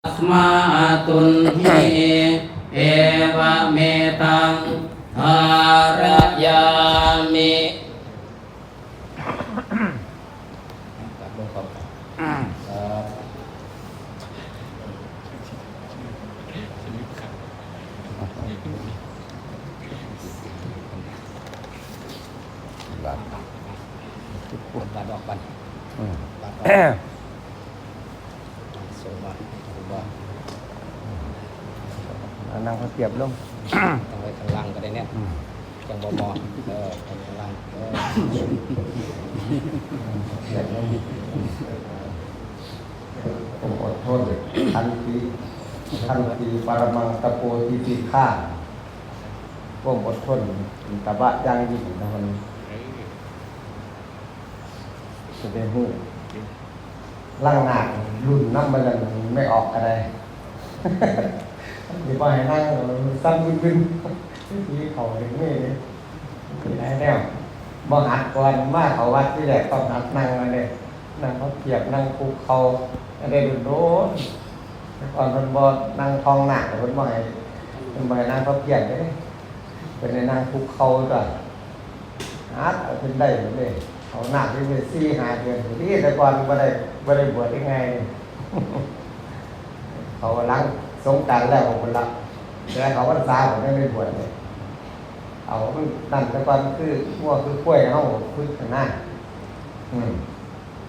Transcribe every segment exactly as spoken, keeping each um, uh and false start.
Tasmā tuṇhī, evametaṃ dhārayāmi. บาดออกกัน อืม บาดออก ส่งมาให้ครูบา เอานั่งพับเพียบลง ตั้งไว้ข้างล่างก็ได้เนี่ย อืม จั่งบ่เหมาะ เออ ข้างล่าง เออ ความอดทน ขันติ ขันติ ปรมัง ตะโป ติติฆา ความอดทน เป็นตบะอย่างยิ่งนะมัน จะได้ฮู้ ล่างหน้ารุ่นน้ำมันนั่นไม่ออกก็ได้ สิบ่ให้นั่งซ้ำบึ้นๆ ที่เขาถึงนี่นี่ มีหลายแนว บ่หัดก่อน มาเข้าวัดที่แรกต้องหัดนั่งมาเลย นั่งพับเพียบ นั่งคุกเข่า อันนี้โดนๆ แต่ก่อนเพิ่นบ่นั่งท้องหน้า เพิ่นบ่ให้ เพิ่นบ่ให้นั่งพับเพียบเด้ เพิ่นให้นั่งคุกเข่าตัว หัดเอาจนได้เลย เอาหน้าไปเลยสี่ห้าเดือน นี่แต่ก่อนบ่ได้ บ่ได้บวชได้ไงนี่ เขาหลังสงกรานต์แล้วผมละ แต่เขาพรรษาผมยังได้บวชเลย เอามันนั่นแต่ก่อนคืองัวคือควายเฮาฝึกหั้นนะ อืม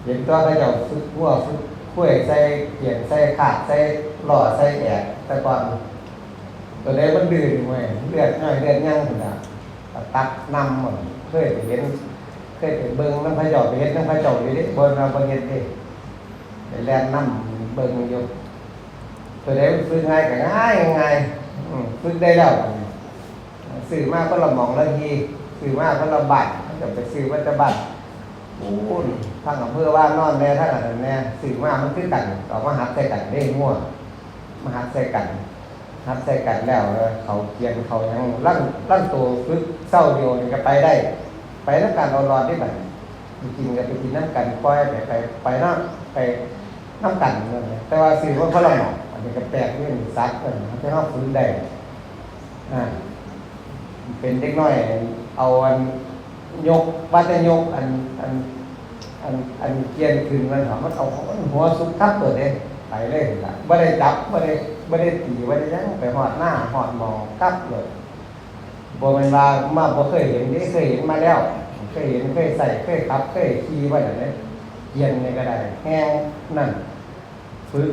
เห็นตัวเขาเจ้าฝึกงัวฝึกควายใส่เกียนใส่คาดใส่ล้อใส่แอก แต่ก่อนตัวใดมันดื้อนี่เว้ย เลือดน้อยเลือดยังพุ่นน่ะ ตักนำหมด เคยไปเห็น เคยไปเบิ่งนำเขาเจ้า ไปเฮ็ดนำเขาเจ้าอยู่เด้ บ่แม่นว่าบ่เฮ็ดเด้ ไปแล่นนำเบิ่งอยู่ ตัวใดมันฝึกง่ายก็ง่ายง่าย อืม ฝึกได้แล้ว ซื้อมาคนละหม่องละที่ ซื้อมาคนละบ้าน เขาเจ้าไปซื้อมาแต่บ้านปูน ทั้งอำเภอวานอนแน่ ทั้งอันนั้นแน่ ซื้อมามันคือกัน เอามาหัดใส่กันเด้ งัว มาหัดใส่กัน หัดใส่กันแล้ว เขาเกียนเขาหยัง ลาง ลางโตฝึกเช้าเดียวนี่ก็ไปได้ ไปนำกันเอารอดเด้บัดนี้ กินก็ไปกินนำกัน ปล่อยไป ไป ไปเนาะ ไปนำกันนั่นแหละ แต่ว่าซื้อมาคนละหม่อง อันนี้ก็แปลกอยู่ นี่สัตว์เพิ่น มันจะมาฝึกได้ อ่า เป็นเด็กน้อย เอาอันยก ว่าแต่ยกอัน อัน อัน อันเกียนขึ้นมันหามันเอา มันหัวสุกทับเปิดเด้ ไปเลยล่ะ บ่ได้จับ บ่ได้ บ่ได้ตี บ่ได้หยัง ไปฮอดนาฮอดหม่องกลับเลย บ่แม่นว่ามาบ่เคยเห็นเด้ เคยเห็นมาแล้ว เคยเห็น เคยใส่ เคยขับ เคยขี่มาแล้วเด้ เกียนนี่ก็ได้ แฮงนั่น ฝึก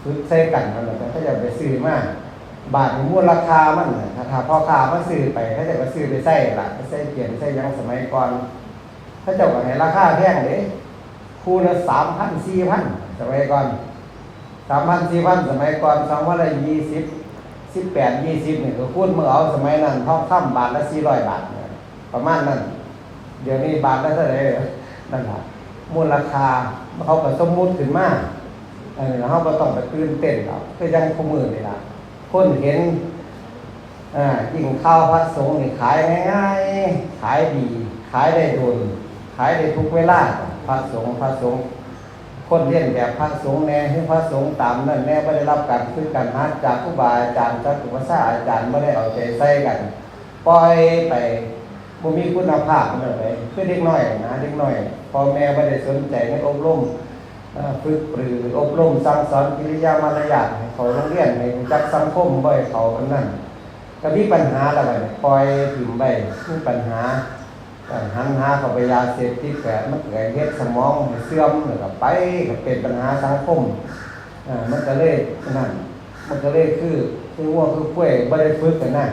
ฝึกใส่กันนั่นแหละ เขาเจ้าไปซื้อมา บาดนี้มูลค่ามันน่ะ ถ้า ถ้าพ่อค้ามาซื้อไป เขาเจ้าก็ซื้อไปใส่ล่ะ ไปใส่เกียน ใส่หยังสมัยก่อน เขาเจ้าก็ให้ราคาแพงเด้ คู่ละสามพัน สี่พัน สมัยก่อน สามพัน สี่พัน สมัยก่อน สองพันละยี่สิบ สิบแปด ยี่สิบ นี่ก็คูณมือเอา สมัยนั้นทองคำบาทละ สี่ร้อย บาทเนี่ย ประมาณนั้น เดี๋ยวนี้บาทละเท่าไหร่ นั่นล่ะ มูลค่า เขาก็สมมุติขึ้นมา เออ เราก็ต้องไปตื่นเต้นหรอก คือยังคู่มื้อนี่ล่ะ คนเห็น อ่า ยิ่งข่าวพระสงฆ์นี่ขายง่ายๆ ขายดี ขายได้โดน ขายได้ทุกเวลา พระสงฆ์ พระสงฆ์ คนเลียนแบบพระสงฆ์แน่ คือพระสงฆ์ตามนั่นแน่ บ่ได้รับการฝึกการหัดจากครูบาอาจารย์ จากอุปัชฌาย์อาจารย์ บ่ได้เอาใจใส่กัน ปล่อยไป บ่มีคุณภาพนั่นแหละ คือเด็กน้อยนะ เด็กน้อย พ่อแม่บ่ได้สนใจในอบรม เอ่อ ฝึกปรือ อบรมสั่งสอนกิริยามารยาท ให้เข้าโรงเรียน ให้รู้จักสังคม บ่ให้เข้าอันนั้น ก็มีปัญหาแล้วบัดนี้ ปล่อยถิ่มไว้ มีปัญหา หันหาเข้าไปยาเสพติด ก็มันก็เฮ็ดสมองให้เสื่อม แล้วก็ไป ก็เป็นปัญหาสังคม อ่า มันก็เลยนั่น มันก็เลยคือ คืองัวคือควาย บ่ได้ฝึกกันนะ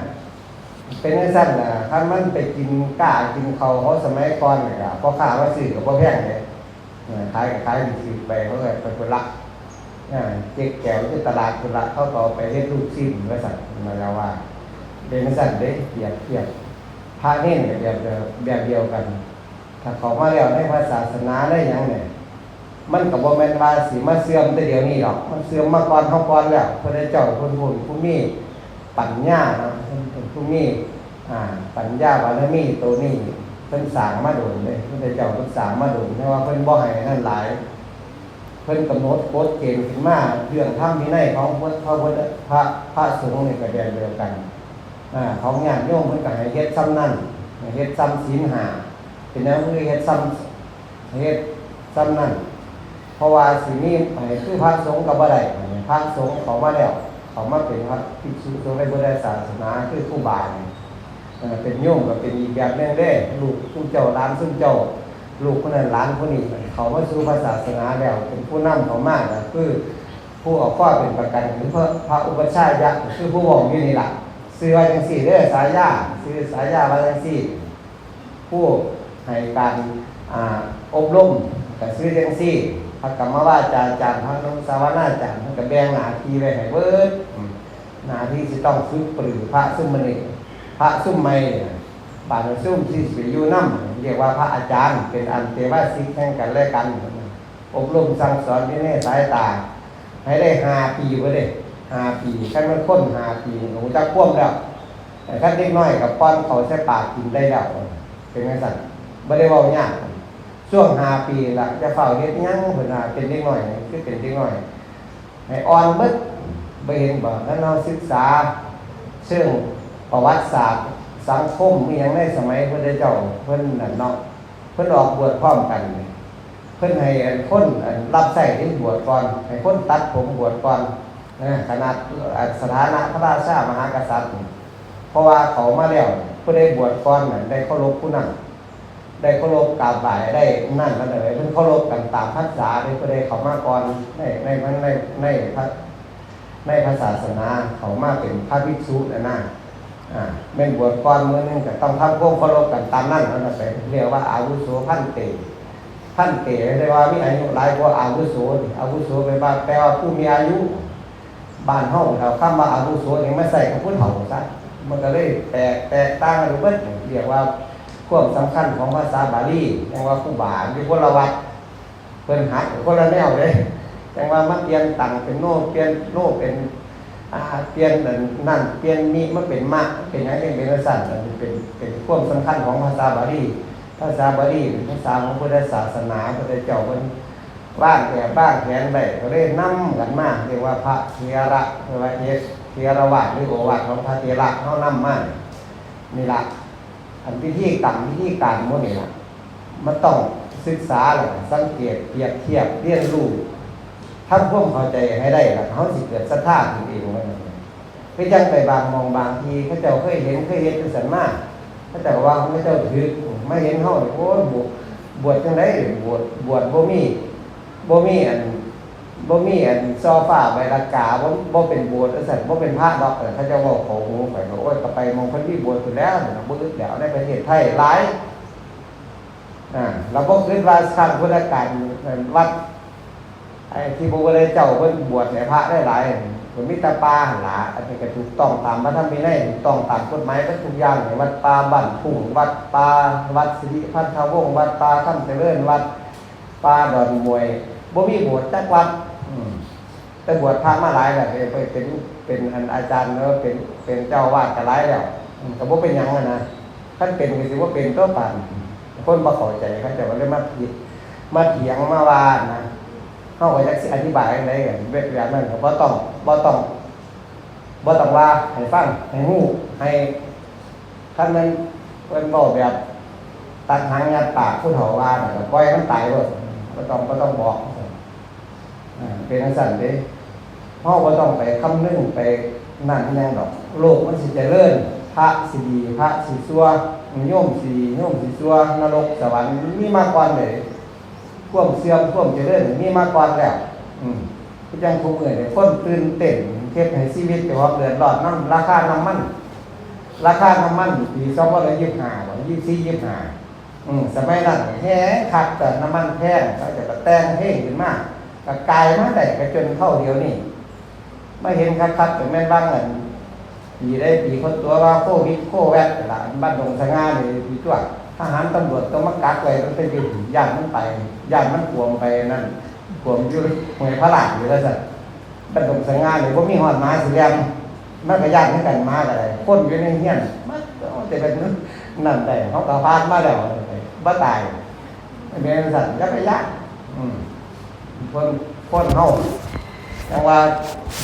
เป็นจั่งซั้นน่ะ คันมันไปกินก้ากินเขาเขาสมัยก่อนน่ะ ก็พ่อค้ามาซื้อก็บ่แพงเด้ เออ ขายก็ขายถืกๆ ไป เขาก็ไปคนละ อ่า เจ๊แก้วที่ตลาดคนละ เขาก็เอาไปเฮ็ดลูกชิ้นว่าซั่น นั่นแหละว่า เป็นจั่งซั้นเด้ เปรียบเทียบ พระเณรก็แบบเดียว แบบเดียวกัน ถ้าเข้ามาแล้วในพระศาสนาในหยังเนี่ย มันก็บ่แม่นว่าสิมาเสื่อมแต่เดี๋ยวนี้ดอก มันเสื่อมมาก่อนเฮาก่อนแล้ว พระเจ้าเพิ่นผู้ ผู้มีปัญญาเนาะ เพิ่นเป็นผู้มี อ่า ปัญญาบารมีตัวนี้ เพิ่นสร้างมาโดนเด้ พระเจ้าเพิ่นสร้างมาโดน แต่ว่าเพิ่นบ่ให้นั่นหลาย เพิ่นกำหนดกฎเกณฑ์ขึ้นมา เรื่องธรรมวินัยของพระ พระพุทธ พระ พระสงฆ์นี่ก็แบบเดียวกัน อ่า ของญาติโยมเพิ่นก็ให้เฮ็ดส่ำนั้น ให้เฮ็ดส่ำศีลห้า เป็นหยังคือเฮ็ดส่ำ เฮ็ดส่ำนั้น เพราะว่าสิมีให้คือพระสงฆ์ก็บ่ได้ พระสงฆ์เข้ามาแล้ว เข้ามาเป็นพระภิกษุสงฆ์ในพุทธศาสนาคือครูบานี่ เอ่อ เป็นโยมก็เป็นอีกแบบหนึ่งเด้ ลูกซุมเจ้า หลานซุมเจ้า ลูกคนนั้นหลานคนนี้ เข้ามาสู่พระศาสนาแล้ว เป็นผู้นำเข้ามาก็คือ ผู้เอาข้อเป็นประกันคือพระ พระอุปัชฌายะ ก็คือผู้เว้าอยู่นี่ล่ะ ชื่อว่าจังซี่เด้อ ฉายา ชื่อฉายาว่าจังซี่ ผู้ให้การ อ่า อบรมก็ชื่อจังซี่ พระกรรมวาจาจารย์ พระอนุสาวนาจารย์ เพิ่นก็แบ่งหน้าที่ไว้ให้เบิด อืม หน้าที่สิต้องฝึกปรือพระซุมมื้อนี้ พระซุมใหม่นี่ บาดซุมที่สิไปอยู่นำ เรียกว่าพระอาจารย์ เป็นอันเตวาสิกแห่งกันและกัน อบรมสั่งสอนอยู่ในสายตา ให้ได้ห้าปีบ่เด้ ห้าปี คันมันคนห้าปีก็รู้จักความแล้ว แต่คันเด็กน้อยก็ป้อนเข้าใส่ปากกินได้แล้ว เป็นจังซั่น บ่ได้เว้ายาก ช่วงห้าปีล่ะ อย่าฟ้าวเฮ็ดหยัง เพิ่นว่า เป็นเด็กน้อยนี่คือเป็นเด็กน้อย ให้อ่อนเบิด บ่เห็นบ่ คันเฮาศึกษาเชิงประวัติศาสตร์ สังคม อีหยังในสมัยพุทธเจ้า เพิ่นนั่นเนาะ เพิ่นออกบวชพร้อมกัน เพิ่นให้อันคนอันรับใช้นี่บวชก่อน ให้คนตัดผมบวชก่อน นะ ขนาดอันสถานะพระราชามหากษัตริย์นี่ เพราะว่าเขามาแล้ว ผู้ใดบวชก่อนน่ะ ได้เคารพผู้นั้น ได้เคารพกราบไหว้ ได้นั่นนั่นเลย เพิ่นเคารพกันตามพรรษาเด้ ผู้ใดเข้ามาก่อนใน ใน ใน ในพระ ในพระศาสนา เข้ามาเป็นพระภิกษุน่ะนะ อ่า แม่นบวชก่อนมื้อหนึ่งก็ต้องทำความเคารพกันตามนั้น นั่นน่ะไปเรียกว่าอาวุโสพันเต พันเต เรียกว่ามีอายุหลายกว่าอาวุโสนี่ อาวุโสแปลว่า แปลว่าผู้มีอายุ บ้านเฮาเอาคำว่าอาวุโสนี่มาใส่กับผู้เฒ่าซะ มันก็เลยแตก แตกต่างกันไปเบิด เรียกว่าความสำคัญของภาษาบาลี เรียกว่าครูบาอยู่คนละวัด เพิ่นหักคนละแนวเด้ จั่งว่ามาเปลี่ยนตังเป็นโน เปลี่ยนโนเป็น อ่า เปลี่ยนอันนั่น เปลี่ยนมิมาเป็นมะ เป็นหยังจั่งเป็นจั่งซั่น อันนี้เป็น เป็นความสำคัญของภาษาบาลี ภาษาบาลีเป็นภาษาของพุทธศาสนา พระพุทธเจ้าเพิ่นวางแบบวางแผนไว้ ก็เลยนำกันมา เรียกว่าพระเถระ เรียกว่าเถรวาท หรือโอวาทของพระเถระ เฮานำมา นี่ล่ะ อันพิธีกรรมพิธีการหมู่นี่ล่ะ มันต้องศึกษาแล้วก็สังเกต เปรียบเทียบ เรียนรู้ ทำความเข้าใจให้ได้ แล้วเฮาสิเกิดศรัทธาขึ้นเองว่าซั่น คือจั่งไปบางหม่องบางที่ เขาเจ้าเคยเห็น เคยเฮ็ดจั่งซั่นมา เขาเจ้าก็ว่าเขาเจ้าถืก มาเห็นเฮานี่ โอ้ย บวช บวชจั่งใด บวช บวชบ่มี บ่มีอัน บ่มีอันซอฟ้าใบละกา บ่ บ่เป็นโบสถ์จั่งซั่น บ่เป็นพระดอก เออ เขาเจ้าเว้าเข้าหูข้อยก็ โอ้ย ก็ไปหม่องเพิ่นมีโบสถ์พู้นแหล้ว บ่อึดแล้ว ในประเทศไทยหลาย อ่า เราบ่คิดว่าสร้างพุทธการ วัด ไอ้ที่พระพุทธเจ้าเพิ่นบวชให้พระหลายๆ มันมีแต่ป่าหั่นล่ะ อันนี้ก็ถูกต้องตามพระธรรมวินัย ถูกต้องตามกฎหมายเบิดทุกอย่าง วัดป่าบ้านทุ่ง วัดป่า วัดสิริพันธวงศ์ วัดป่าคำเจริญ วัดป่าดอนมวย บ่มีโบสถ์จักวัด อืม แต่บวชพระมาหลายแล้ว ไป ไปเป็น เป็นอันอาจารย์ แล้วเป็น เป็นเจ้าอาวาสก็หลายแล้ว อืม ก็บ่เป็นหยังอะนะ คันเป็นก็สิบ่เป็นตัวปาน คนบ่เข้าใจ เขาเจ้าก็เลยมาผิด มาเถียง มาว่านะ เฮาก็จักสิอธิบายจั่งใดกัน แบบนั้นก็บ่ต้อง บ่ต้อง บ่ต้องว่าให้ฟัง ให้ฮู้ ให้ คันแม่นเพิ่นเว้าแบบตัดหางยัดปากผู้เฒ่าว่าน่ะ ก็ปล่อยมันตายโลด บ่ต้อง บ่ต้องบอก อ่า เป็นจั่งซั่นเด้ เฮาบ่ต้องไปคำนึงไปนั่นอิหยังดอก โลกมันสิเจริญ พระสิดี พระสิชั่ว โยมสิดี โยมสิชั่ว นรกสวรรค์มันมีมาก่อนเด้ ความเสื่อมความเจริญมีมาก่อนแล้ว อืม คือจั่งทุกมื้อนี้คนตื่นเต้น เฮ็ดให้ชีวิตเจ้าของเดือดร้อนนำ ราคาน้ำมัน ราคาน้ำมันปีสองพันยี่สิบห้าบ่ ยี่สิบสี่ ยี่สิบห้า อืม สมัยนั้นแฮงคัก แต่น้ำมันแพง เขาเจ้าก็แต่งเพลงขึ้นมา ก็กลายมาได้ก็จนเท่าเดี๋ยวนี้ มาเห็นคักๆ ก็แม่นบางอัน ปีใดปีเขาตัวว่าโควิดโคแวดล่ะ บ้านดงสง่านี่ปีตัว ทหารตำรวจต้องมากักไว้ มันเป็นอยู่ ย้านมันไป ย้านมันขวมไปนั่น ขวมอยู่ห้วยพระลาดอยู่ว่าซั่น บ้านดงสง่านี่บ่มีฮอดหมาสิแล่น มันก็ย้านคือกัน หมาก็ได้ คนอยู่ในเฮือน มันก็จะเป็นนั่นได้ เขาก็ผ่านมาแล้ว บ่ตาย แม่นซั่น อย่าไปย้าน อืม คน คนเฮา จั่งว่า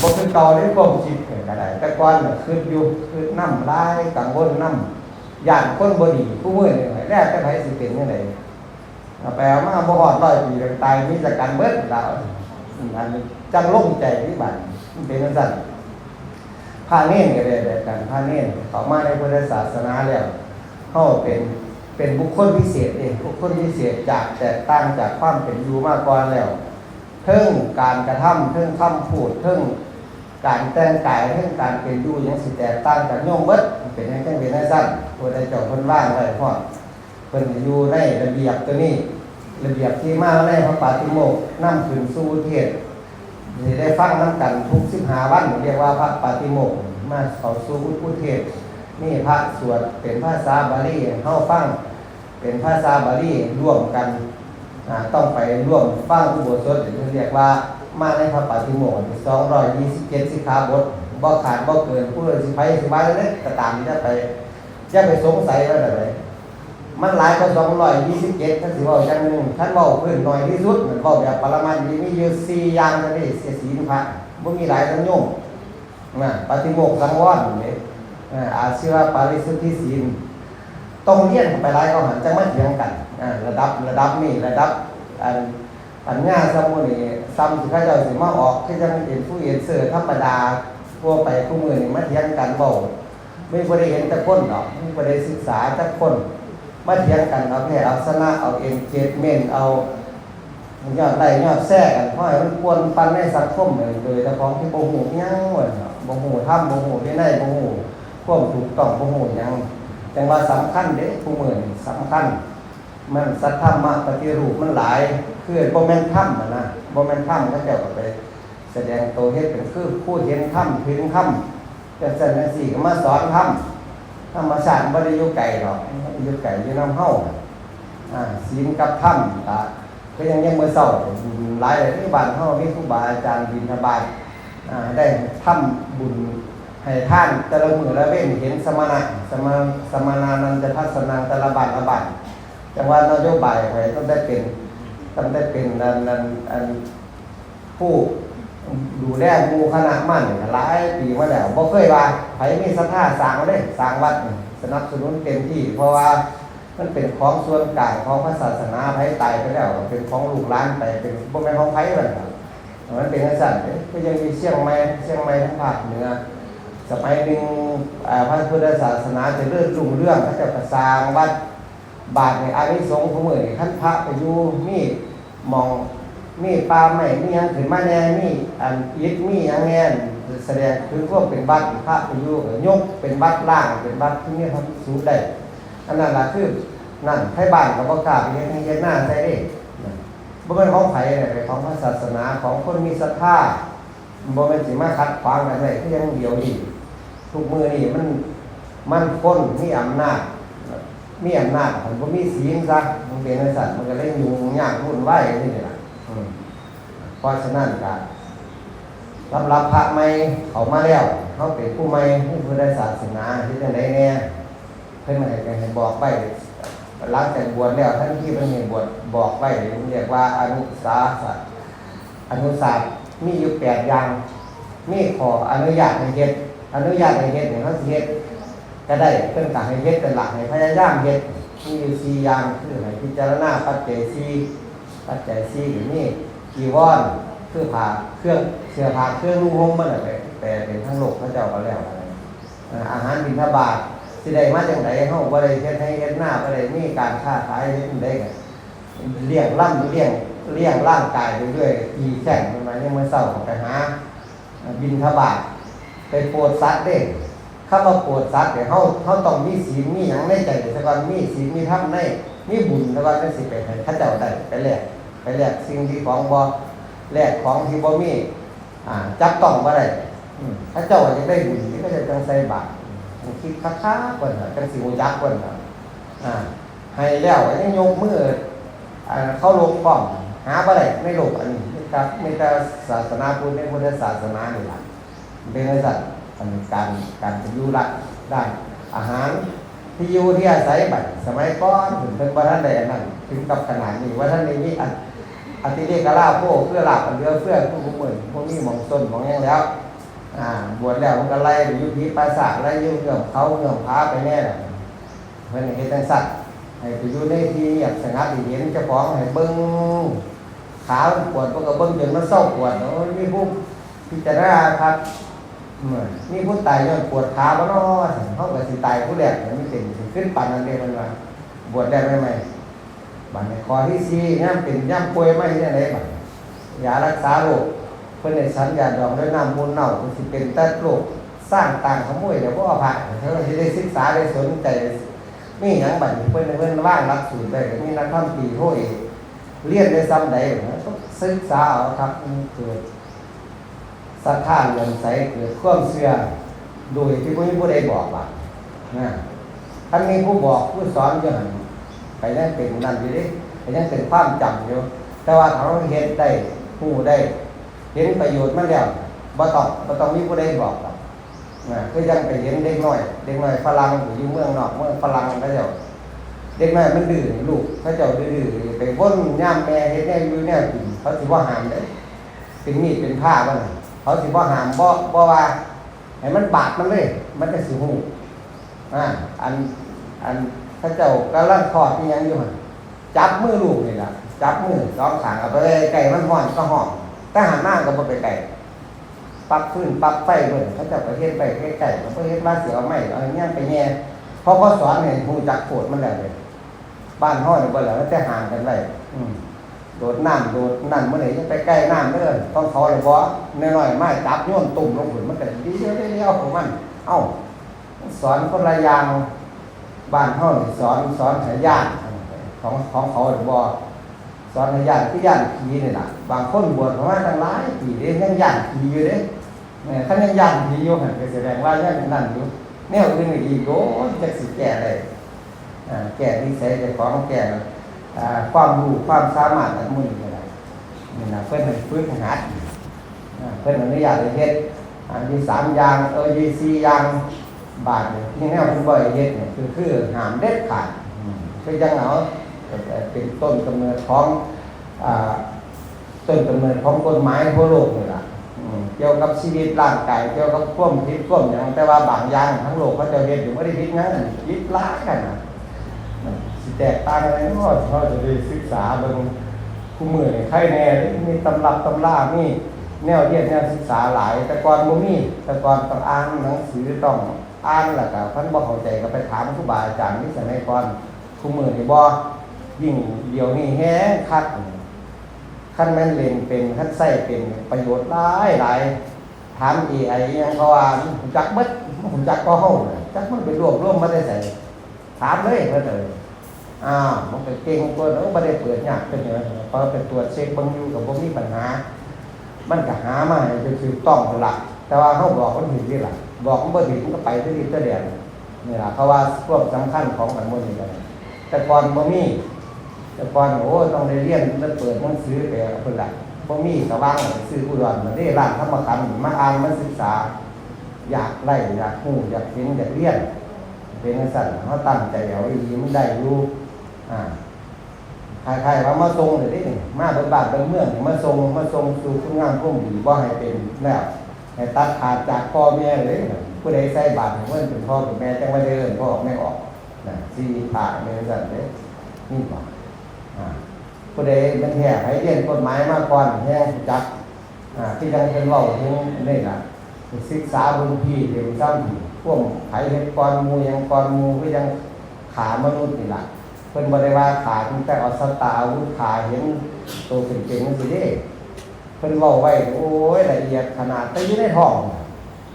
บ่คือเก่าในความคิดนี่ก็ได้ แต่ก่อนน่ะคิดอยู่ คิดนำหลาย กังวลนำ ย้านคนบ่ดี คุมื้อนี่แล้วแต่ไผสิเป็นจั่งใด เอาไปเอามาบ่ฮอดร้อยปีก็ตาย หนีจากกันเบิดแล้ว อันนี้จั่งโล่งใจที่บัดนี้ มันเป็นจั่งซั้น พระเณรก็ได้แบบกัน พระเณรเข้ามาในพุทธศาสนาแล้ว เฮาเป็น เป็นบุคคลพิเศษเด้ บุคคลพิเศษจาก แตกต่างจากความเป็นอยู่มาก่อนแล้ว เทิงการกระทำ เทิงคำพูด เทิงการแต่งกาย เทิงการเป็นอยู่หยังสิแตกต่างจากโยมเบิด เป็นหยังจั่งเป็นจั่งซั้น พระพุทธเจ้าเพิ่นวางไว้พร้อม เพิ่นให้อยู่ในระเบียบตัวนี้ ระเบียบที่มาในพระปาฏิโมกข์ นำขึ้นสู่อุเทศ สิได้ฟังนำกันทุกสิบห้าวัน เรียกว่าพระปาฏิโมกข์ มาเข้าสู่อุเทศ มีพระสวดเป็นภาษาบาลีให้เฮาฟัง เป็นภาษาบาลีร่วมกัน อ่า ต้องไปร่วมฟังอุโบสถ เพิ่นเรียกว่ามาในพระปาฏิโมกข์ สองร้อยยี่สิบเจ็ดสิกขาบท บ่ขาดบ่เกิน ผู้ใดสิไผสิว่าจั่งใดก็ตาม อย่าไป อย่าไปสงสัยว่าจั่งใด มันหลายกว่าสองร้อยยี่สิบเจ็ด คันสิเว้าอย่างหนึ่ง คันเว้าพื้นน้อยที่สุด มันเว้าแบบปรมัตถ์ มีอยู่สี่อย่างเท่านี้ ศีลพระ บ่มีหลาย สังโยม นะ ปาฏิโมกข์ สังวรนี่ อ่า อาชีวะ ปาริสุทธิศีล ต้องเรียนไปหลายกว่าหั้น จั่งมาเถียงกัน อ่า ระดับ ระดับนี้ ระดับ อัน ปัญญาส่ำหมู่นี้ ส่ำที่เขาเจ้าสิมาออก คือจั่งอินฟลูเอนเซอร์ธรรมดาทั่วไป คุมื้อนี้มาเถียงกันเว้า มีผู้ใดเห็นจักคนดอก มีผู้ใดศึกษาจักคน มาเถียงกัน เอาแพ้เอาชนะ เอาเอนเกจเมนต์ เอายอดไลก์ยอดแชร์กัน พอให้มันป่วนปั่นในสังคม โดยเจ้าของที่บ่ฮู้หยังว่าซั่นเนาะ บ่ฮู้ธรรม บ่ฮู้วินัย บ่ฮู้ความถูกต้อง บ่ฮู้หยัง จั่งว่าสำคัญเด้ คุมื้อนี้สำคัญ มันสัทธรรมปฏิรูปมันหลาย คือบ่แม่นธรรมอะนะ บ่แม่นธรรม เขาเจ้าก็ไปแสดงตัวเฮ็ดเป็นคือผู้เห็นธรรม ถึงธรรม จั่งซั้นจั่งซี้ ก็มาสอนธรรม ธรรมชาติบ่ได้อยู่ไกลดอก อยู่ไกลอยู่นำเฮา อ่า ศีลกับธรรม ก็คือยัง ยังมื้อเช้า บุญหลายเลย ที่บ้านเฮามีครูบาอาจารย์บิณฑบาต อ่า ได้ทำบุญให้ทานแต่ละมื้อละเว็น เห็นสมณะ สม- สมณานันตทัศนัง แต่ละบ้านละบ้าน จั่งว่านโยบายข้อยตั้งแต่เป็น ตั้งแต่เป็นอัน อัน อัน ผู้ดูแลหมู่คณะมานี่หลายปีมาแล้ว บ่เคยว่าไผมีศรัทธาสร้างเลย สร้างวัดนี่สนับสนุนเต็มที่ เพราะว่ามันเป็นของส่วนกลางของพระศาสนา ไผตายไปแล้วก็เป็นของลูกหลานไป เป็น บ่แม่นของไผบัดนี้ มันเป็นจั่งซั้นเด้ คือยังมีเชียงใหม่ เชียงใหม่ทางภาคเหนือ สมัยหนึ่ง อ่า พระพุทธศาสนาเจริญรุ่งเรือง เขาเจ้าก็สร้างวัด บาดนี้อานิสงส์ของมื้อนี้ คันพระไปอยู่ มีหม่อง มีป่าไม้ มีหยังขึ้นมาแหน่ มีอันอิฐ มีหยังแหน่ แสดงถึงความเป็นวัด พระไปอยู่ก็ยกเป็นวัดร้าง เป็นวัดที่มีพระภิกษุได้ อันนั้นล่ะคือ นั่น ไทบ้านก็บ่กล้าไปเฮ็ดไร่เฮ็ดนาใส่เด้ บ่แม่นของไผเด้ เป็นของพระศาสนา ของคนมีศรัทธา บ่แม่นสิมาขัดขวางกันได้คือยังเดี๋ยวนี้ ทุกมื้อนี้มัน มันคนมีอำนาจ มีอำนาจ คันบ่มีศีลซะ มันเป็นจั่งซั้น มันก็เลยยุ่งยากวุ่นวายอยู่นี่ล่ะ อืม เพราะฉะนั้นก็ สำหรับพระใหม่เข้ามาแล้ว เฮาเป็นผู้ใหม่ในพุทธศาสนา เฮ็ดจั่งใดแหน่ เพิ่นให้ ให้บอกไว้ หลังจากบวชแล้ว ทันทีเพิ่นให้บวช บอกไว้ เรียกว่าอนุสาสะ อนุสาสน์ มีอยู่แปดอย่าง มีข้ออนุญาตให้เฮ็ด อนุญาตให้เฮ็ดนี่ เฮาสิเฮ็ดก็ได้ เพิ่นก็ให้เฮ็ดเป็นหลัก ให้พยายามเฮ็ด มีอยู่สี่อย่าง คือให้พิจารณาปัจจัยสี่ ปัจจัยสี่ก็มีจีวร คือผ้าเครื่อง เสื้อผ้าเครื่องนุ่งห่มมันน่ะ ไปแปลเป็นทางโลกเขาเจ้าก็แล้วกัน อ่า อาหารบิณฑบาตสิได้มาจั่งใด เฮาบ่ได้เฮ็ดไร่เฮ็ดนา บ่ได้มีการค้าขาย เฮ็ดจั่งใดก็เลี้ยงร่าง เลี้ยง เลี้ยงร่างกายไปเรื่อย ตีแข้งมันมา ยังมื้อเช้าก็ไปหาบิณฑบาต ไปโปรดสัตว์เด้ คำว่าโปรดสัตว์เนี่ย เฮา เฮาต้องมีศีลมีหยังในใจซะก่อน มีศีลมีธรรมใน มีบุญซะก่อน จั่งสิไปให้เขาเจ้าได้ ไปแลก ไปแลกสิ่งที่ของบ่ แลกของที่บ่มี อ่า จับต้องบ่ได้ อืม เขาเจ้าอยากได้บุญนี่ เขาเจ้าจั่งใส่บาตร อืม คิดคักๆก่อนเถาะ จั่งสิรู้จักก่อนเถาะ อ่า ให้แล้วยังยกมือ อ่า เคารพพร้อม หาบ่ได้ในโลกอันนี้ มีแต่ มีแต่ศาสนาพุทธ ในพุทธศาสนานี่ล่ะ เป็นจั่งซั้น อันการ การเป็นอยู่ละด้านอาหาร ที่อยู่ที่อาศัยบัด สมัยก่อนเพิ่น เพิ่นบ่ทันได้อันนั้น ถึงกับขนาดนี้ บ่ทันได้มีอัน อติเลกลาโภ คือลาภอันเหลือเฟือ คือผู้มื้อนี้บ่มีหม่องซ่อนหม่องหยังแล้ว อ่า บวชแล้วมันก็ไล่ไปอยู่ผีป่าช้า ไล่อยู่เงื้อมเขาเงื้อมผาไปแน่ล่ะ เพิ่นให้เฮ็ดจั่งซั้น ให้ไปอยู่ในที่เงียบสงัด ให้เห็นเจ้าของ ให้เบิ่ง ขามันปวด เพิ่นก็เบิ่งจนมันเซาปวด โอ้ย มีผู้พิจารณาครับ เมื่อมีผู้ตายย้อนปวดขาบ่น้อ เฮาก็สิตายผู้แรก มันเป็นสิขึ้นปานนั้นเด้ เพิ่นว่า บวชได้ใหม่ๆ บัดนี้ข้อที่สี่ ยามเป็นยามป่วยมาเฮ็ดจั่งใดบัดนี้ ยารักษาโรค เพิ่นได้ฉันยาดองด้วยน้ำมูลเน่า เพิ่นสิเป็นแต่โรคซ่างต่างขโมย เดี๋ยวบ่เอาพระ เฮาสิได้ศึกษาได้สนใจ มีหยังบัดนี้ เพิ่น เพิ่นวางหลักสูตรไว้ ก็มีนักธรรมตรีโทเอก เรียนได้ส่ำใด ก็ศึกษาเอาครับ เกิดศรัทธาเลื่อมใส เกิดความเชื่อ โดยที่บ่มีผู้ใดบอกว่า นะ คันมีผู้บอกผู้สอนอยู่หั่น ก็ยังเป็นนั่นอยู่เด้ ก็ยังเป็นความจำอยู่ แต่ว่าถ้าเราเฮ็ดได้ รู้ได้ เห็นประโยชน์มันแล้ว บ่ต้อง บ่ต้องมีผู้ใดบอกหรอก นะ คือยังไปเห็นเด็กน้อย เด็กน้อยฝรั่งอยู่เมืองนอก เมืองฝรั่งเขาเจ้า เด็กน้อยมันดื้อ ลูกเขาเจ้าดื้อๆ ไปวนยามแม่เฮ็ดแนวอยู่แนวกิน เขาสิบ่ห้ามเด้ เป็นมีดเป็นพร้าบ่น่ะ เขาสิบ่ห้าม บ่ บ่ว่า ให้มันบาดมันเลย มันจั่งสิรู้ อ่า อัน อันเขาเจ้ากำลังทอดอิหยังอยู่หั่น จับมือลูกนี่ล่ะ จับมือสองข้าง เอาไปไว้ใกล้มันฮ้อนก็ฮ้อน แต่หันหน้าก็บ่ไปใกล้ ปลั๊กฟืนปลั๊กไฟเพิ่น เขาเจ้าก็เฮ็ดไว้ใกล้ๆ ก็บ่เฮ็ดว่าสิเอาไม้เอาหยังไปแหย่ เพราะเขาสอนให้รู้จักโทษมันแล้วเด้ บ้านเฮานี่บ่แล้ว แต่ห่างกันไว้ อืม โดดน้ำโดดนั่นมื้อนี้อย่าไปใกล้น้ำเด้อ ของเขาเลยบ่ น้อยๆ มาจับโยนตุ่มลงพุ้น มันก็เลี้ยวๆ ของมัน เอ้า สอนคนละอย่าง บ้านเฮานี่สอน สอนให้ย้าน ของ ของเขานี่บ่ สอนให้ย้าน คือย้านผีนี่ล่ะ บางคนบวชมาตั้งหลายปีเด้ ยังย้านผีอยู่เด้ เออ คันยังย้านผีอยู่หั่น ก็แสดงว่ายังนั่นอยู่ แนวอื่นอีกโดน จักสิแก้ได้ อ่า แก้นิสัยเจ้าของ แก้ อ่า ความรู้ความสามารถอันหมู่นี้ก็ได้ นี่นะ เพิ่นให้ฝึกหัด อ่า เพิ่นอนุญาตให้เฮ็ด อ่า อยู่สามอย่าง เออ อยู่สี่อย่าง บาดนี้ที่แนวเพิ่นบ่ให้เฮ็ดนี่ คือ คือห้ามเด็ดขาด อืม คือจั่งเอา เป็นต้นกำเนิดของ อ่า ต้นกำเนิดของกฎหมายทั่วโลกนี่ล่ะ อืม เกี่ยวกับชีวิตร่างกาย เกี่ยวกับความผิดความหยัง แต่ว่าบางอย่างทั้งโลกเขาเจ้าเฮ็ดอยู่บ่ได้ผิดหยัง อันนี้ผิดหลายขนาด มันสิแตกต่างกันเนาะ เฮาจะได้ศึกษาเบิ่ง คุมื้อนี่ไคแน่เด้ มีตำรับตำรา มีแนวเรียนแนวศึกษาหลาย แต่ก่อนบ่มี แต่ก่อนต้องอ่านหนังสือ ต้องอ่าน แล้วก็คันบ่เข้าใจก็ไปถามครูบาอาจารย์ มีสมัยก่อน คุมื้อนี่บ่ ยิ่งเดี๋ยวนี้แฮงคัก คันแม่นเล่นเป็น คันใช้เป็น ประโยชน์หลายหลาย ถาม เอไอ อิหยังเขาว่ามันรู้จักเบิด มันรู้จักกว่าเฮาน่ะ จักมันไปรวบรวมมาแต่ไส ถามเลยเพิ่นเอ้ย อ้าว มันก็เก่งกว่าเนาะ บ่ได้เปิดยากเป็นหยัง พอไปตรวจเช็คเบิ่งอยู่ก็บ่มีปัญหา มันก็หามาให้ถูกต้องพุ้นล่ะ แต่ว่าเฮาบอกมันผิดนี่ล่ะ บอกมันบ่ผิดมันก็ไปแต่ดินแต่แดน นี่ล่ะ เพราะว่าความสำคัญของมันหมดนี่ก็ แต่ก่อนบ่มี แต่ก่อน โอ้ ต้องได้เรียน ได้เปิดหนังสือไปพุ้นล่ะ บ่มีก็วางไว้ซื้ออุดร บัดนี้ร้านธรรมขันธ์มาอ่านมาศึกษา อยากได้ อยากรู้ อยากเห็น อยากเรียน เป็นจั่งซั้น เฮาตั้งใจเอาอีหลีมันได้อยู่ อ่า คล้ายๆว่ามาส่งเลยเด้นี่ มาเบิดบ้านเบิดเมืองนี่ มาส่ง มาส่งสู่คุณงามความดี บ่ให้เป็นแล้ว ให้ตัดขาดจากพ่อแม่เลย ผู้ใดใส่บาตรให้เพิ่นเป็นพ่อเป็นแม่ จั่งว่าได้เอิ้นพ่อแม่ออก นะ ชีวิตพระเป็นจั่งซั้นเด้ นี่บ่ อ่า ผู้ใดมันแท้ ไผเรียนกฎหมายมาก่อน แฮ่งรู้จัก อ่า คือจั่งเพิ่นเว้าถึงนี่ล่ะ ศึกษาเบิ่งพี่เห็นซ้ำพี่ พวกไผเฮ็ดก่อนหมู่ หยังก่อนหมู่ คือจั่งฆ่ามนุษย์นี่ล่ะ เพิ่นบ่ได้ว่าฆ่าเพียงแต่เอาสัตตาอาวุธฆ่า เห็นโตเป็นๆ จั่งซี้เด้ เพิ่นเว้าไว้ โอ้ย ละเอียดขนาด แต่อยู่ในท้อง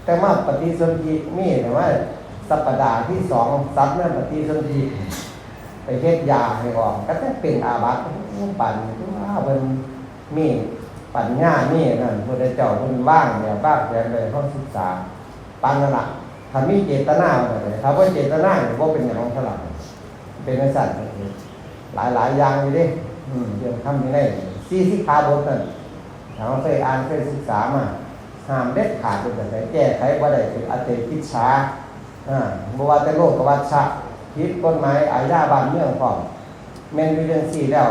แต่มาปฏิสนธิ มีแต่ว่าสัปดาห์ที่สอง สัตว์นั้นปฏิสนธิ ไปเฮ็ดยาให้ออก ก็จะเป็นอาบัติ โอ้ ปานนี้ว่าเพิ่นมีปัญญา มีนั่น พุทธเจ้าเพิ่นวางแบบวางแผนไว้ให้เฮาศึกษา ปานนั้นล่ะ ถ้ามีเจตนาว่าซั่นเด้ ถ้าบ่เจตนานี่บ่เป็นหยังเท่าไหร่ เป็นจั่งซั้น หลายๆ อย่างอยู่เด้ อืม เรื่องธรรมวินัย สี่สิกขาบทนั่น ถ้าเฮาเคยอ่านเคยศึกษามา ห้ามเด็ดขาด เป็นจั่งใด แก้ไขบ่ได้ เป็นอเตกิจฉา อ่า บ่ว่าแต่โลกวัชชะ ผิดกฎหมายอาญาบ้านเมืองพร้อม แม่นอยู่จั่งซี้แล้ว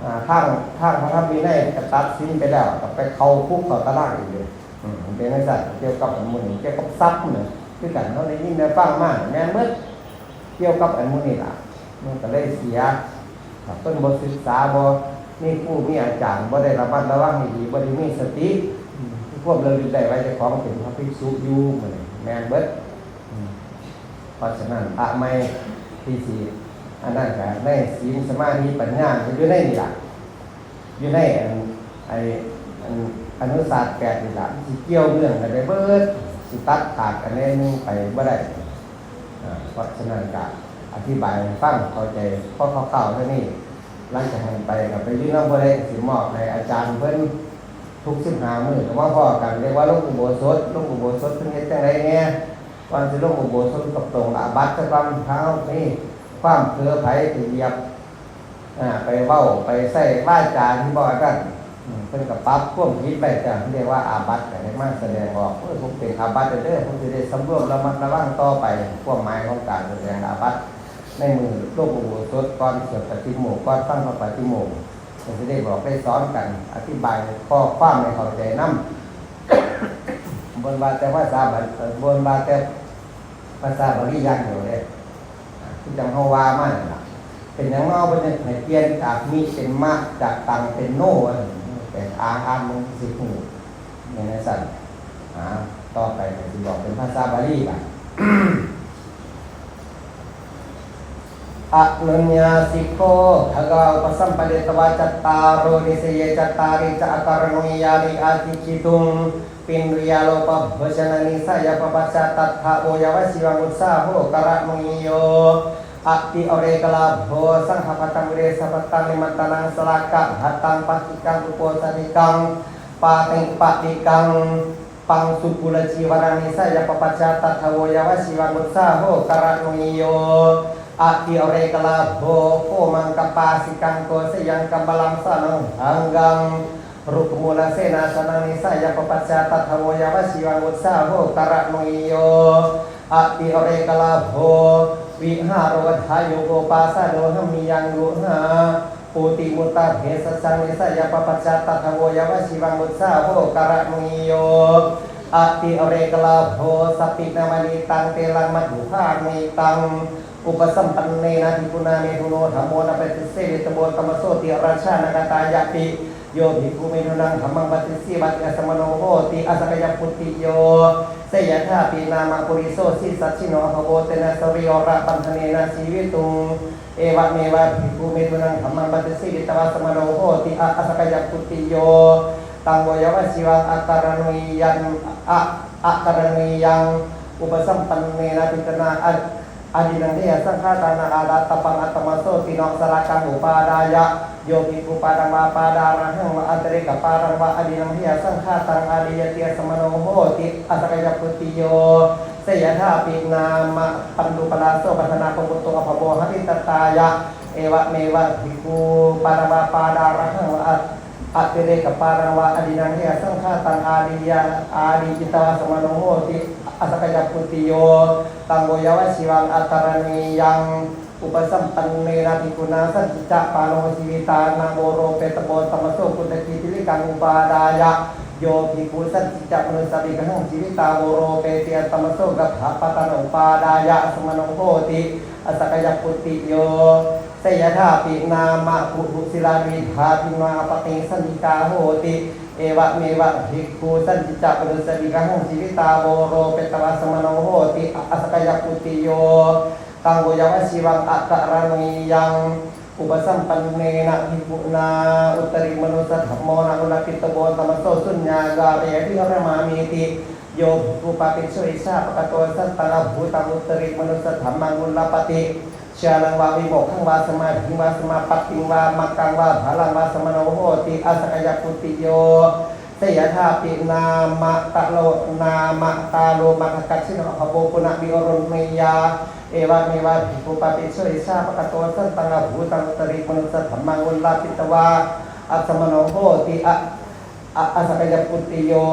อ่าทางทางพระธรรมวินัยก็ตัดสินไปแล้ว ก็ไปเข้าคุกเข้าตารางอีกเลย อืม มันเป็นจังซั่น เกี่ยวกับอันหมู่นี้ เกี่ยวกับทรัพย์นี่ คือกัน เฮาได้ยินได้ฟังมา แม่นเบิด เกี่ยวกับอันหมู่นี้ล่ะ มันก็เลยเสีย ถ้าเพิ่นบ่ศึกษา บ่มีครูมีอาจารย์ บ่ได้ระมัดระวังให้ดี บ่ได้มีสติ อืม ความระลึกได้ว่าเจ้าของเป็นพระภิกษุอยู่ มื้อนี้ แม่นเบิด อืม เพราะฉะนั้น พระใหม่ที่สิ อันนั้นก็ในศีล สมาธิ ปัญญา อยู่ในนี่ล่ะ อยู่ในอัน ไอ้ อัน อนุศาสตร์แปดนี่ล่ะ มันสิเกี่ยวเนื่องกันได้เบิด สิตัดขาดกันแนวหนึ่งไปบ่ได้ อ่า เพราะฉะนั้นก็อธิบายให้ฟังเข้าใจพอคร่าวๆเท่านี้ หลังจากนั้นไปก็ไปอยู่นำผู้ใดก็สิมอบให้อาจารย์เพิ่น ทุกสิบห้ามื้อก็มาพ้อกัน เรียกว่าลงอุโบสถ ลงอุโบสถเพิ่นเฮ็ดจั่งใดแหน่ ก่อนสิลงอุโบสถก็ปลงอาบัติซะก่อน ถ้าเฮามีความเผลอไผไปเหยียบ อ่า ไปเว้า ไปใช้วาจาที่บ่อันนั้น อืม เพิ่นก็ปรับความผิดไว้จ้ะ เรียกว่าอาบัติ ก็ให้มาแสดงออก เออ ผมเป็นอาบัติเด้อ ผมสิได้สำรวมระมัดระวังต่อไป ความหมายของการแสดงอาบัติ ในมื้อลงอุโบสถ ก่อนสวดปาฏิโมกข์ ก่อนฟังพระปาฏิโมกข์ ก็สิได้บอกได้สอนกัน อธิบายข้อความให้เข้าใจนำ บ่ว่าแต่ภาษาบาลี บ่ว่าแต่ภาษาบาลีอย่างเดียวเด้ คือจั่งเฮาว่ามานั่นล่ะ เป็นหยังเนาะเพิ่นให้เปลี่ยนจากมิเป็นมะ จากตังเป็นโน ว่าซั่น แต่อ่าน อ่านมันสิฮู้ แม่นจั่งซั่น อ่า ต่อไปก็สิบอกเป็นภาษาบาลีล่ะ Anuññāsikho bhagavā upasampaditvā cattāro nisayye cattāri ca akaraṇīyāni ācikkhituṃ. Piṇḍiyā lopabhojanā nisāya pabbajā tattha vo yāvajīvaṃ ussāho karaṇīyo. Atirekalābho saṅghappattaṃ vītiyappattaṃ nimmantanaṃ salākappattaṃ pattikaṃ uposatikaṃ paṭipattikaṃ paṃsukuḷajīvanaṃ nisāya pabbajā tattha vo yāvajīvaṃ ussāho karaṇīyo. Atirekalābho komaṃ kappāsikaṃ kosayaṃ kammalaṃ sanaṅbhaṅgaṃ rukkhamūlasenāsanaṃ nisāya pabbajā tattha vo yāvajīvaṃ ussāho karaṇīyo. Atirekalābho vihāro vaḍḍhāyo bhūpāsādo hamhiyaṃ guhā pūtimuttavesajjaṃ nisāya pabbajā tattha vo yāvajīvaṃ ussāho karaṇīyo. Atirekalābho sappinamaṇitaṃ telaṃ matthupaṇitaṃ upasampannena bhikkhunā metthuno dhammo na paṭisevitabbo tammasotthi rājānakatāyapi. Yo bhikkhu metthunaṃ dhammaṃ paṭisevati asamaṇo hoti asakyaputtiyo. Seyyathāpi nāma puriso sisacchino abhabbo tena sariramabandhanena jīvituṃ. Evameva bhikkhu metthunaṃ dhammaṃ paṭisevitvā asamaṇo hoti a- asakyaputtiyo. Taṃ vo yāvajīvaṃ akaraṇīyaṃ a- akaraṇīyaṃ upasampannena bhikkhunā a- adinnādiyā saṅkhātā na ātappamakatammasotthi na salākaṃ upādāya. Yo bhikkhu pādaṃ vā pādārahaṃ vā atirekapādaṃ vā adinnādiyā saṅkhātaṃ ādiyati asamaṇo hoti asakyaputtiyo. Seyyathāpi nāma paṇḍupalāso paṭhānābhū putto abhabbo haritattāya. Evameva bhikkhu pādaṃ vā pādārahaṃ vā atirekapādaṃ vā adinnādiyā saṅkhātaṃ ādiyā ādiyitvā asamaṇo hoti asakyaputtiyo. Taṃ vo yāvajīvaṃ akaraṇīyaṃ upasampannena bhikkhunā sañcicca pāṇo jīvitā nāmo ropetabbo tammaso kuddhakittillikaṃ upādāya. Yo bhikkhu sañcicca manussaviggahaṃ jīvitā vo ropeti tammaso gabbhapatanaṃ upādāya asamaṇo hoti asakyaputtiyo. Seyyathāpi nāma puthūsīlādīghā bhigānapaṭisaññikā hoti. Evameva bhikkhu sañcicca manussaviggahaṃ jīvitā vo ropetvā asamaṇo hoti asakyaputtiyo. Taṃ vo yāvajīvaṃ akaraṇīyaṃ upasampannena bhikkhunā uttarimanussadhammo na ullapittabbo tammaso suññāgāre viharamāmīti. Yo bhikkhu pāpiso icchāpakato santaṃ abhabhūtaṃ uttarimanussadhammaṃ ullapati, jhānaṃ vā vimokkhaṃ vā samādhiṃ vā samāpattiṃ vā maggaṃ vā phalaṃ vā asamaṇo hoti asakyaputtiyo. Seyyathāpi nāma taro nāma taro maggakacchino abhabbo punavivaruṇhiyā. Evameva bhikkhu pāpiso icchāpakato santaṃ abhabhūtaṃ uttarimanussadhammaṃ ullapitvā asamaṇo hoti a- a- asakyaputtiyo.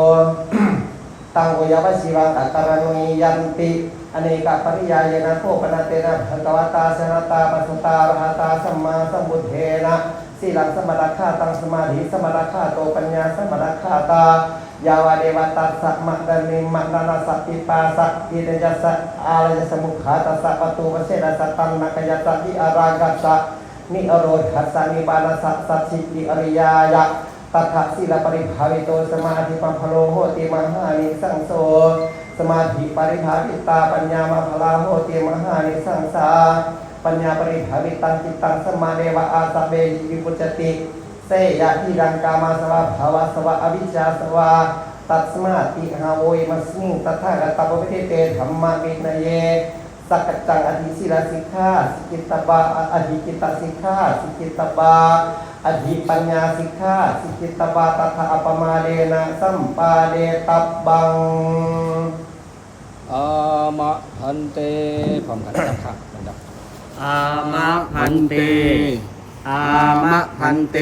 Taṃ vo yāvajīvaṃ akaraṇīyanti anekapariyāyena kho pana tena bhagavatā jahatā passatā arahatā sammāsambuddhena Sīlaṃ samādakkhātaṃ samādhi samādakkhāto paññā samādakkhātā. Yāvadeva tassa maraṇiṃ maraṇassa pipāsavīsañcassa ālāsassa mukhātassa pāturaseṇassa taṇhakkhayassa vītarāgassa nirodhassa nibbānassa sacchikiriyāya tathā sīlaparibhāvito samādhimaggaphalā hoti mahānisaṃso. Samādhiparibhāvitā paññāmaggaphalā hoti mahānisaṃsā. Paññāparibhāvitaṃ cittaṃ samādeva āsavehi vipujjati. Seyyathīdaṃ kāmāsavā bhavāsavā avijjāsavā. Tasmā tīṇhā vohimasmiṃ tathāgatappavedite dhammavinaye. Sakkaccaṃ atthi sīlasikkha sikkhitabba, atthi cittasīlasikkha sikkhitabba, atthi paññāsikkha sikkhitabba tathā appamādena sampādetabbaṃ. อามะ พันเต พร้อมกันครับ ครับ อามา พันเต อามะ พันเต